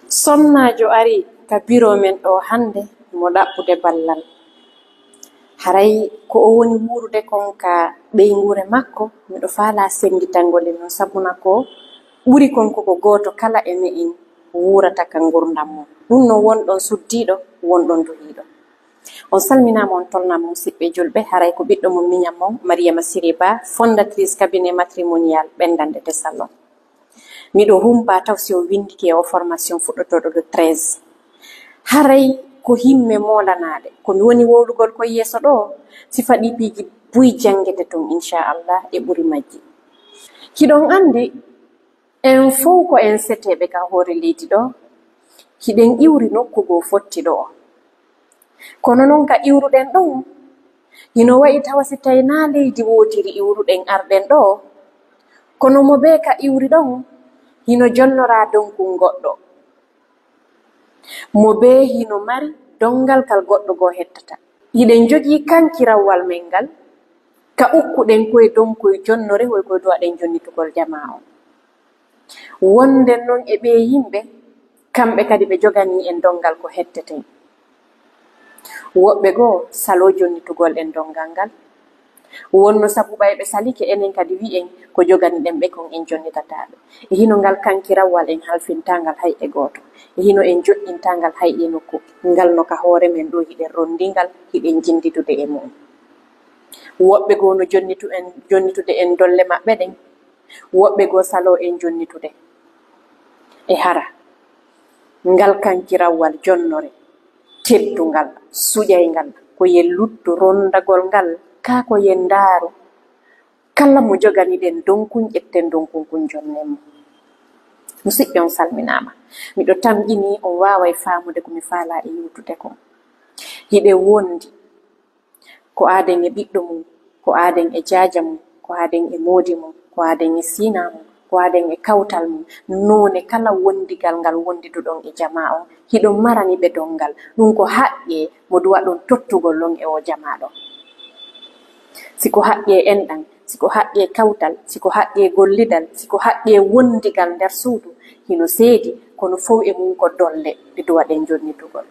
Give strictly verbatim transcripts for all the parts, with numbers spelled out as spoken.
Sonnaajo ari ka biro men ɗoo hannde, mo ɗaɓɓude ballal. Haray ko o woni wuurude kon ka ɓeynguure makko, miɗo faalaa sennditangol e mum, sabuna ko ɓuri kon ko ko gooto kala e me'en wuurata ka ngurndan mum. Ɗum non, won ɗon suddiiɗo, won ɗon duhiiɗo. On salminaama, on tolnaama, musiɓɓe julɓe. Haray ko ɓiɗɗo mon, miñan mon, Mariama Siri Ba, fondatrice cabinet matrimonial Ɓendande de Salon. Miɗo humpaa taw si on winndike e o formation fuɗɗotooɗo le treize. Haray ko himme moolanaade. Ko mi woni wowlugol ko yeeso ɗoo, sifa ɗii piiji buy janngete ton, inchallah, e ɓuri majji. Hiɗon anndi, en fow ko en seteeɓe ka hoore leydi ɗoo, hiɗen iwri nokku goo fotti ɗoo. Kono non ka iwruɗen ɗon, hino wa'i tawa si tawi naa leydi wootiri iwruɗen arɗen ɗoo, kono mo bee ka iwri ɗon, hino jonnoraa donkun goɗɗo. Mo bee hino mari donngal kal goɗɗo goo hettata. Hiɗen jogii kankirawwal men ngal, ka ukkuɗen koy donkoy jonnore, hoy koy duwaɗen jonnitugol jamaa on. Wonde non e ɓee yimɓe, kamɓe kadi ɓe joganii en donngal ko hetteten. Woɓɓe goo saloo jonnitugol en donngal ngal. Wonno sabu ɓay ɓe salike, enen kadi wi'en ko joganiɗen ɓe kon en jonnitataa ɓe. E hino ngal kankirawwal en halfintaa ngal hay e gooto. E hino en joɗɗintaa ngal hay e nokku. Ngal no ka hoore men ɗoo hiɗen ronndii ngal, hiɗen jinndidude e mu'un. Woɓɓe goo no jonnitu en, jonnitude en dolle maɓɓe ɗen. Woɓɓe goo saloo en jonnitude. E hara, ngal kankirawwal jonnore teddungal, suƴayngal, ko yen luttu ronndagol ngal, kaa ko yen ndaaru kala mo joganiɗen donkun, ƴetten donkun kun jonnen mo. Musiɓɓe, on salminaama. Miɗo tamƴinii on waaway faamude ko mi faalaa e yewtude kon. Hiɗen wondi. Ko aaden e ɓiɗɗo mum, ko aaden e jaaja mum, ko aaden e moodi mum, ko aaden e siinaa mum, ko aaden e kawtal mum, noone kala wondigal ngal wondiduɗon e jamaa on, hiɗon marani ɓe donngal. Ɗum ko haqqee mo duwaɗon tottugol on e oo jamaa ɗoo. Si ko haqqee enɗan, si ko haqqee kawtal, si ko haqqee gollidal, si ko haqqee wondigal nder suudu, hino seedi, kono fow e mum ko dolle ɗe duwaɗen jonnitugol.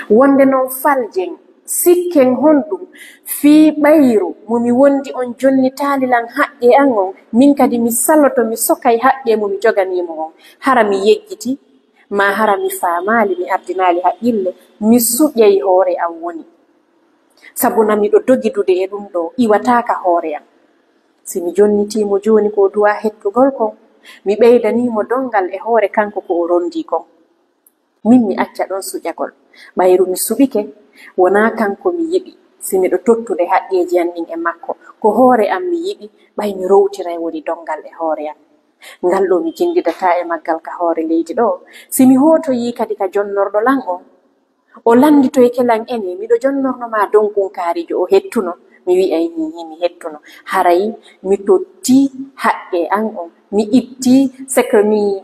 Wonde non faljen, sikken honɗum fii ɓayru mo mi wondi on jonnitaali lan haqqee an on, min kadi mi saloto mi sokay haqqee mo mi joganii mo on. Hara mi yejjiti, maa hara mi faamaali, mi ardinaali haqqille, mi suƴay hoore an woni. Sabuna miɗo dogidude e ɗum ɗoo, iwataa ka hoore an. Si mi jonnitii mo jooni ko o duwaa hettugol kon, mi ɓeydanii mo donngal e hoore kanko ko o ronndii kon. Min mi acca ɗon suƴagol. Ɓayru mi suɓike, wonaa kanko mi yiɗi. Si miɗo tottude haqqeeji an ɗin e makko, ko hoore an mi yiɗi, ɓay mi rowtiray woni donngal e hoore an. Ngal ɗoo mi jinndidataa e maggal ka hoore leydi ɗoo. Si mi hootoyii kadi ka jonnorɗo lan on, o lannditoyke lan ene, miɗo jonnorno ma donkunkaarijo, o hettuno, mi wi'ay hihi mi hettuno. Haray mi totti haqqee an on, mi itti, c'est que mi,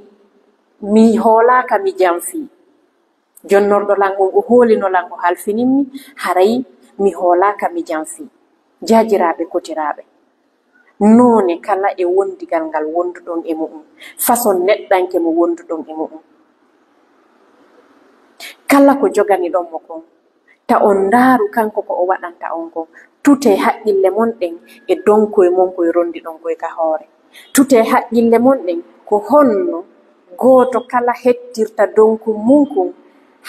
mi hoolaaka mi janfii. Jonnorɗo lan on, o hoolino lan, o halfinimmi, haray mi hoolaaka mi janfii. Jaajiraaɓe kotiraaɓe. Noone kala e wondigal ngal wonduɗon e mu'un, façon neɗɗanke mo wonduɗon e mu'un. Kala ko joganiɗon mo kon, ta on ndaaru kanko ko o waɗanta on kon. Tutee haqqille mon ɗen e donkoy mon koy rondiɗon koy ka hoore. Tutee haqqille mon ɗen ko honno gooto kala hettirta donkun mun kun,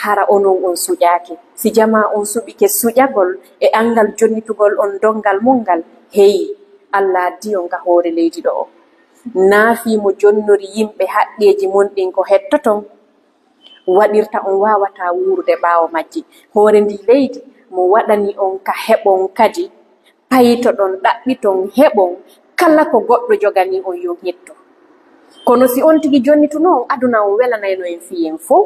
hara onon on suƴaaki. Si jamaa on suɓike suƴagol e angal jonnitugol on donngal mon ngal, hey, Alla addi on ka hoore leydi ɗoo. Naafii mo jonnori yimɓe haqqeeji mon ɗin ko hettoton, waɗirta on waawataa wuurude ɓaawo majji. Hoore ndii leydi mo waɗani on ka heɓon kadi, paytoɗon, ɗaɓɓiton, heɓon kala ko goɗɗo joganii on yo hettu. Kono si on tigi jonnituno on, aduna on welanayno en fii en fow,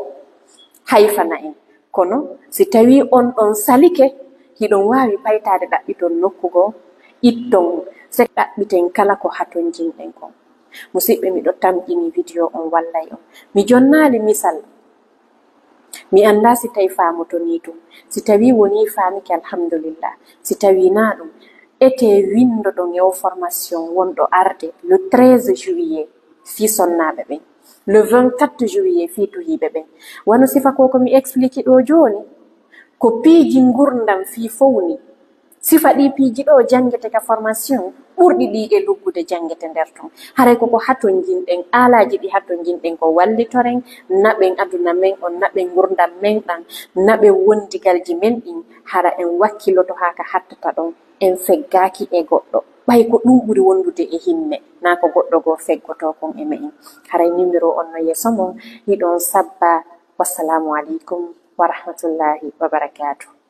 hayfana en. Kono si tawii on ɗon salike, hiɗon waawi paytaade ɗaɓɓiton nokku goo, itton, se ɗaɓɓiten kala ko hatonjinɗen kon. Musiɓɓe, miɗo tamƴini video on wallay on. Mi jonnaali misal. Mi anndaa si tawi faamotonii ɗum. Si tawii wonii faamike, alhamdulillah. Si tawii naa ɗum, etee winndoɗon e o formation wonɗo arde le treize juillet fii sonnaaɓe ɓen. Le vingt-quatre juillet fii duhiiɓe ɓen. Wano sifa ko ko mi explique ɗoo jooni, ko piiji ngurndan fii fowni. Sifa ɗii piiji ɗoo janngete ka formation ɓurɗi ɗii e luggude janngete nder ton. Haray ko ko hatonjinɗen, aalaaji ɗi hatonjinɗen ko wallitoren, naɓen aduna men on, naɓen ngurndan men ɗan, naɓen wondigalji men ɗin, hara en wakkiloto haa ka hattata ɗon, en feggaaki e goɗɗo. Ɓay ko ɗum ɓuri wondude e himme, naa ko goɗɗo goo feggotoo kon e me'en. Haray numéro on no yeeso mon, hiɗon sabba. Wassalaamu aleykum wa rahmatullaahi wa barakaatuh.